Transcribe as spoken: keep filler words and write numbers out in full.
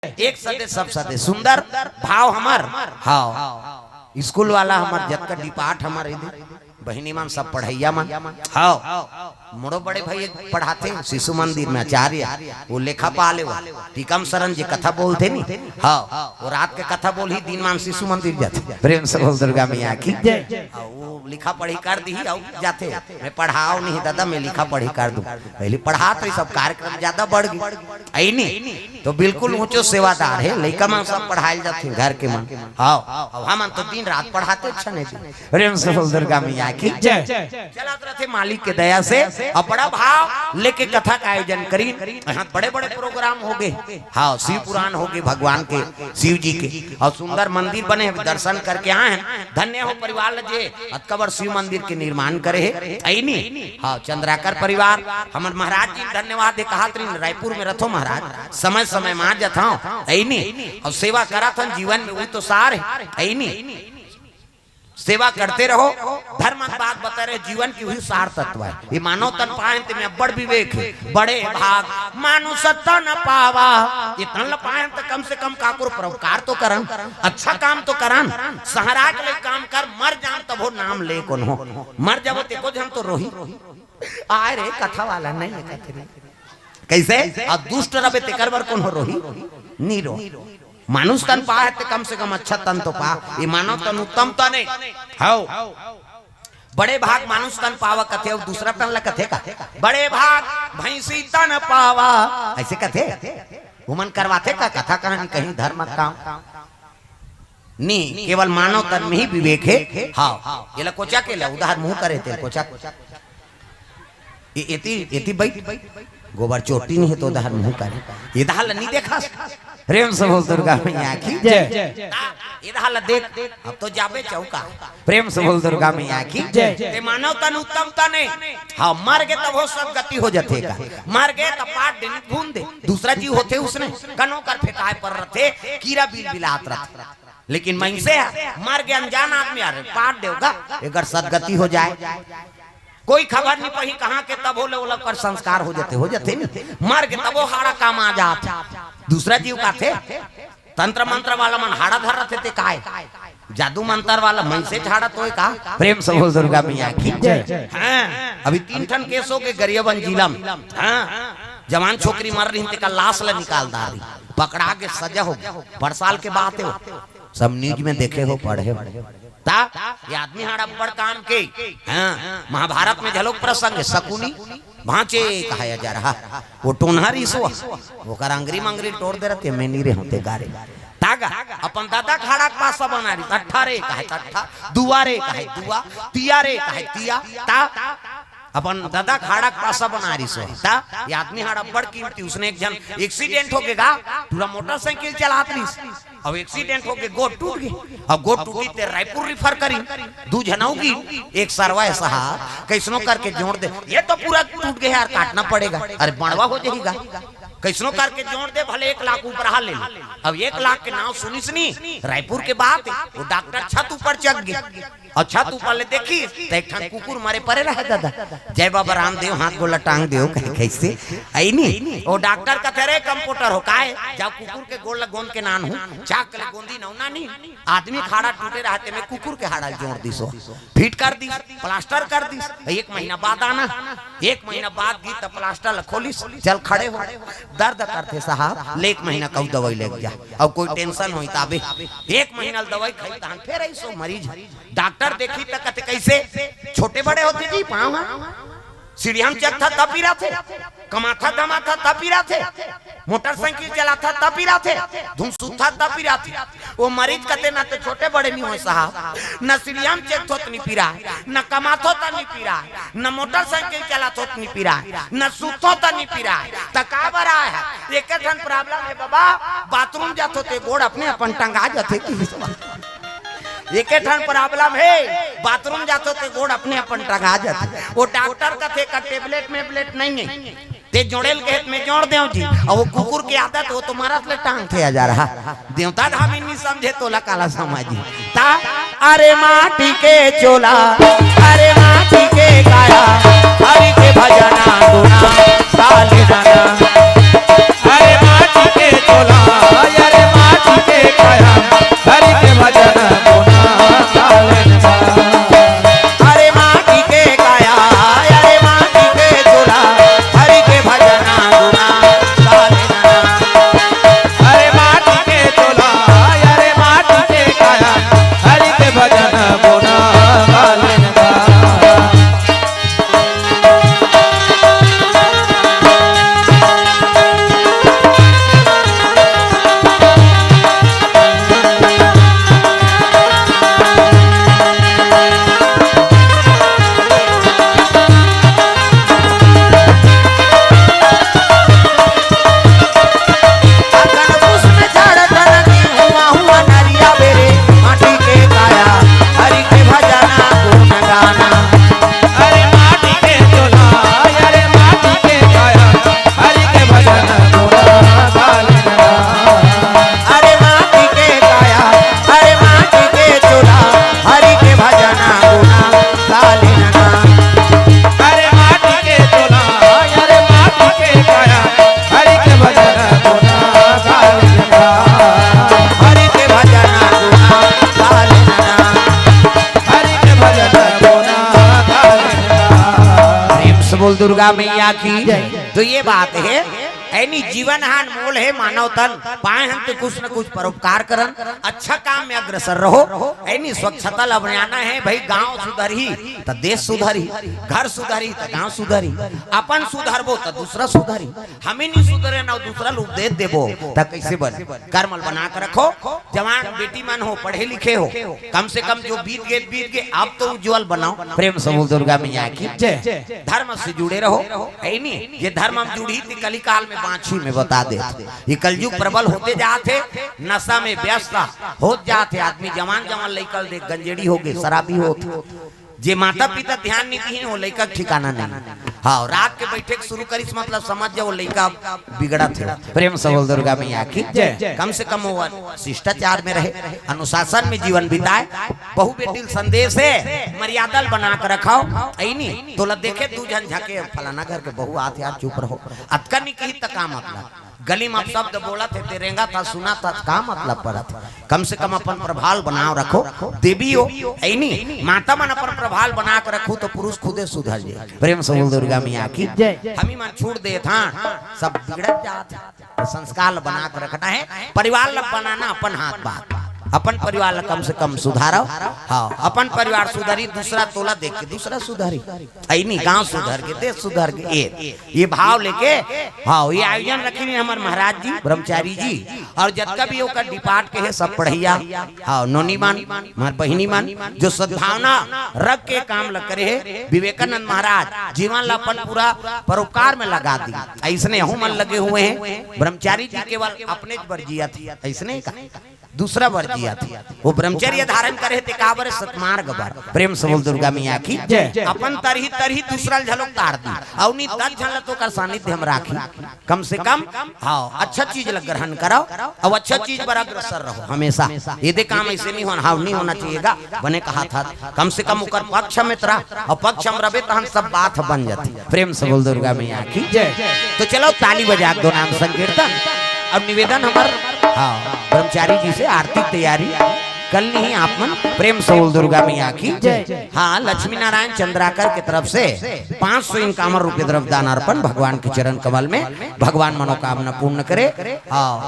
एक सदे सब सदे सुंदर भाव हमर। हाँ, स्कूल वाला हमर जतका डिपार्ट हमर एदे बहिनी मन सब पढ़इया मन। हाँ, मोरो बड़े भाई एक पढ़ाथे शिशु मंदिर में आचार्य, वो लेखा पाल हे वो टीकम शरण जी कथा बोलथे नी। हाँ, वो रात के कथा बोलही, दिन मान शिशु मंदिर जाथे। प्रेम से बोल दुर्गा मैया की जय। हाँ, वो लिखा पढ़ी कर दी अउ जाथे। मैं पढ़ाव नहीं दादा, मैं लिखा पढ़ी कर दूं। पहले पढ़ात रही, सब कार्यक्रम ज्यादा बढ़ गई, अइ नी तो बिल्कुल ऊंचो सेवादार हे। लइका मन सब पढ़ायल जाथे घर के मन। हाँ, अब हमन तो दिन रात पढ़ाते, अच्छा नहीं दिन। प्रेम से बोल दुर्गा मैया की जय। चलत रथे मालिक के दया से। अब बड़ा भाव लेके कथा का आयोजन करी। यहाँ बड़े बड़े प्रोग्राम हो गए। हाँ, शिव पुराण हो गए भगवान के, शिव जी के, और सुंदर मंदिर बने हैं, दर्शन करके आए हैं। धन्य हो परिवार ल जे अतका बड़ शिव मंदिर के निर्माण करे हे, अइ नी। हाँ, चंद्राकर परिवार, हमर महाराज जी ल धन्यवाद हे। कहात रहिन, रायपुर में रथो महाराज, समय समय में आ जथव, अइ नी। अउ सेवा करत हन, जीवन में वही तो सार हे, अइ नी। सेवा करते रहो। धर्म के बात बता रहे, जीवन की वही सार तत्व हे। ये मानव तन पाए ते में अब्बड़ विवेक हे। बड़े भाग मानुष तन पावा। ये तन ल पाए त कम से कम काकरो परोपकार तो करन, अच्छा काम तो करन। सहरा के लिए काम कर, मर जान तभो नाम ले कोनो। मर जाबो ते को झन तो रोही। आय रे, कथा वाला नहीं हे कथे रे। कैसे? अब दुष्ट रबे तेकर बर कोनो रोही? नी रो। मानुष तन पाए ते कम से कम अच्छा तन तो पा। ये मानव तन उत्तम तन हे। हव। बड़े भाग मानुष तन पावा कथे, अउ दूसरा तन ला कथे का? बड़े भाग भैंसी तन पावा, अइसे कथे। उमन करवाथे का कथा कहानी कहीं धर्म काम? नी, केवल मानव तन में ही विवेक हे। हाँ, एला कोचा के ला, उधार मुंह करे ते कोचा। ए-, एती, एती बइठ। गोबर चोटी नहीं हे तो उधार मुंह करे। एदहा ला नी देखस। प्रेम से बोल दुर्गा मैया की जय। ता, एदहा ला देख, अब तो जाबे चौका। प्रेम से बोल दुर्गा मैया की जय। ते मानव तन उत्तम तन हे। हाँ, मर गे तभो सदगति हो जथे का। मर गे त पाट दे, भून दे। दूसरा जीव होथे उसने, कनो कर फेंकाय पर रथे, कीरा बिल बिलात रथे। लेकिन मइनसे ह मर गे, अनजान आदमी, अरे पाट देव गा, एकर सदगति हो जाए। कोई खबर नहीं पही कहाँ के, तभो ले ओला कर संस्कार हो जथे, हो जथे नी। मर गे तभो हाड़ा काम आ जात। दूसरा जीव काथे, तंत्र मंत्र वाला मन हाड़ा धर रथे ते काय? जादू मंत्र वाला मन से झाड़ा तोय का? प्रेम से बोल दुर्गा मैया की जय। हाँ, अभी तीन ठन केस हो गे गरियाबंद जिला में। हाँ, जवान छोकरी मर रही, तेकर लाश ला निकाल डारी, पकड़ा के सजा हो गे। बड़ साल के बात हे वो, सब न्यूज में देखे हो, पढ़े हो। ता ये आदमी हाड़ा बड़ काम के। हाँ, महाभारत में घलोक प्रसंग हे, शकुनी भांचे कहाया जा रहा, वो टोनहा रिसवा, ओकर अंगरी मंगरी टोर दे रहते, मैं नी रे होते गारे। तागा, अपन दादा खाड़ा के पासा बना रही, अट्ठा रे कहे अट्ठा, दुआ रे कहे दुआ, तिया रे कहे तिया। ता अपन दादा खाड़ा के पासा बना रही सो। ता ये आदमी हाड़ा बड़ कीमती, उसने एक झन एक्सीडेंट हो गे गा, पूरा मोटरसाइकिल चलात रही, अब एक्सीडेंट होके गोड़ टूट गे। अब गोड़ टूटी ते रायपुर रिफर करी। दू झन अउ गिन, एक सरवा हे साहब, कइसनो करके जोड़ दे। ये तो पूरा टूट गे यार, काटना पड़ेगा। अरे बड़वा हो जाही गा। कइसनो करके जोड़ दे, भले एक लाख ऊपर हा ले ले। अब एक लाख के नाव सुनिस नी, रायपुर के बात हे, वो डॉक्टर छत ऊपर चढ़ गे। अउ छत ऊपर ले देखिस, त एक ठन कुकुर मरे परे रहे दादा। जय बाबा रामदेव, हाथ गोला टांग देव, कहे कइसे? अइ नी, ओ डॉक्टर कथे, "रे कंपाउंडर हो, काय? जाव कुकुर के गोड़ ला गोंद के नानहू, चाक ले गोंदी नौना नी।" आदमी के हाड़ा टूटे रहे ते में कुकुर के हाड़ा ल जोड़ दिस हो, फिट कर दिस, प्लास्टर कर दिस। एक महीना बाद आना, एक महीना बाद गिस त प्लास्टर ल खोलिस, चल खड़े हो, दर्द करथे साहब, ले एक महीना कऊ दवाई लेके जा, अउ कोई टेंशन होही ताबे। एक महीना ल दवाई खाई, तहन फेर अइसो मरीज। डॉक्टर देखही त कथे, "कइसे? छोटे बड़े होथे जी पाँव ह? सीढ़िया म चघथा त पिराथे, कमाथा धमाथा त पिराथे, मोटरसाइकिल चलाथा त पिराथे, धुन सुतथा त पिराथे।" वो मरीज कथे, "ना तो छोटे बड़े नी होय साहब, ना सीढ़िया म चघथों त नी पिराय, ना कमाथों त नी पिराय, ना मोटरसाइकिल चलाथों त नी पिराय, ना सुतथों त नी पिराय, त का बर आय हे? एके ठन प्रॉब्लम हे बाबा, बाथरूम जाथों ते गोड़ अपने अपन टंगा जाथे।" एके ठन प्रॉब्लम हे, बाथरूम जाथों ते गोड़ अपने अपन टंगा जाथे। वो डॉक्टर कथे का टेबलेट मेबलेट नइ हे, ते जोड़े ल कहे त मैं जोड़ देव जी। अउ वो कुकुर के आदत, वो तो मरत ले टांगथे आ जा रहा। देवता धामी नी समझे तोला काला समझही। ता अरे माटी के चोला, अरे माटी के काया, हरि के भजना गुना साले जाना। अरे माटी के चोला, दुर्गा मैया की जय। तो ये बात हे, ऐनी जीवन हा अनमोल हे, मानव तन पाए हन ते कुछ न कुछ परोपकार करन, अच्छा काम में अग्रसर रहो। ऐनी स्वच्छता ला बनाना हे भाई, गांव सुधरही त देश सुधरही, घर सुधरही त गांव सुधरही, अपन सुधरबो त दूसरा सुधरही। हमी नहीं सुधरे ना, दूसरा ला उपदेश देबो त कैसे बने? कर्म ल बना के रखो। जवान बेटी मन हो, पढ़े लिखे हो, कम से कम जो बीत गे बीत गे, अब तो उज्जवल बनाओ। प्रेम से बोल दुर्गा मैया की जय। धर्म से जुड़े रहो, हे नी? ये धर्म हम जुड़ही ते कलिकाल में बांचही, मैं बता दे। ये कलयुग प्रबल होते जात हे, नशा में व्यस्त होत जात हे आदमी। जवान जवान लइका ल देख, गंजेड़ी हो गे, शराबी होत। जे माता पिता ध्यान नहीं दिए, वो लइका के ठिकाना नहीं। हाँ, रात के बैठे के शुरू करिस, मतलब समझ जाओ, लइका बिगड़त हे। प्रेम से बोल दुर्गा मैया की जय। कम से कम वो शिष्टाचार में रहे, अनुशासन में जीवन बिताए। बहू बेटी ल संदेश हे, मर्यादा ल बना के रखो। ऐनी तोला देखे दू झन झके, फलाना घर के बहू आत यार, चुप रहो। अतका नहीं कही त का मतलब? गली में अपशब्द बोलत हे, ते रेंगत हा, सुनत हा, का मतलब पड़त हे? कम से कम अपन प्रभाव बनाव रखो। देवी हो, ऐनी माता मन अपन प्रभाव बना के रखू तो पुरुष खुदे सुधर जाए। प्रेम से बोल दुर्गा मैया की जय। हमी मन छूट देत हन, सब बिगड़त जात हे। संस्कार ल बना के रखना हे, परिवार ल बनाना अपन हाथ बात, अपन परिवार ल कम से कम सुधारो। हाँ, अपन परिवार सुधरी, दूसरा तोला देख के दूसरा सुधरी। ऐनी गांव सुधर गे, देश सुधर गे। ये, ये भाव लेके, हाँ, ये आयोजन रखे हुए हमारे महाराज जी, ब्रह्मचारी जी, और जतका भी ओकर डिपार्ट के हे, सब पढ़ैया, हाँ, नोनी मन, हमार बहिनी मन, जो सद्भावना रख के काम ल करे हे। विवेकानंद महाराज जीवन ला अपन पूरा परोपकार में लगा दी। ऐसने यहू मन लगे हुए हैं। ब्रह्मचारी जी केवल अपने बर जियत हे, ऐसने का दूसरा बर जियत हे। वो ब्रह्मचर्य धारण करे हे, ते का बर? सतमार्ग बर। प्रेम से बोल दुर्गा मैया की जय। अपन तरही तरही दूसरा ल झलोक तार दी, अउ नहीं दस झन ल तो ओकर सानिध्य में राखी। कम से कम, हाँ, अच्छा चीज ल ग्रहण करो, अउ अच्छा चीज बर अग्रसर रहो हमेशा। ये दे काम ऐसे नहीं होना, हाँ, नहीं होना चाहिए गा, बने कहा था। कम से कम ओकर पक्ष में त रह, अउ पक्ष में रबे तहन सब बात बन जाती। प्रेम से बोल दुर्गा मैया की जय। तो चलो ताली बजा के दो नाम संकीर्तन। अब निवेदन हमार, हाँ, ब्रह्मचारी जी से आरती तैयारी कर ली आप मन। प्रेम से बोल दुर्गा मैया की जय। हाँ, लक्ष्मी नारायण चंद्राकर की तरफ से पाँच सौ इनकामर रुपये द्रव्य दान अर्पण भगवान के चरण कमल में, भगवान मनोकामना पूर्ण करे। हाँ।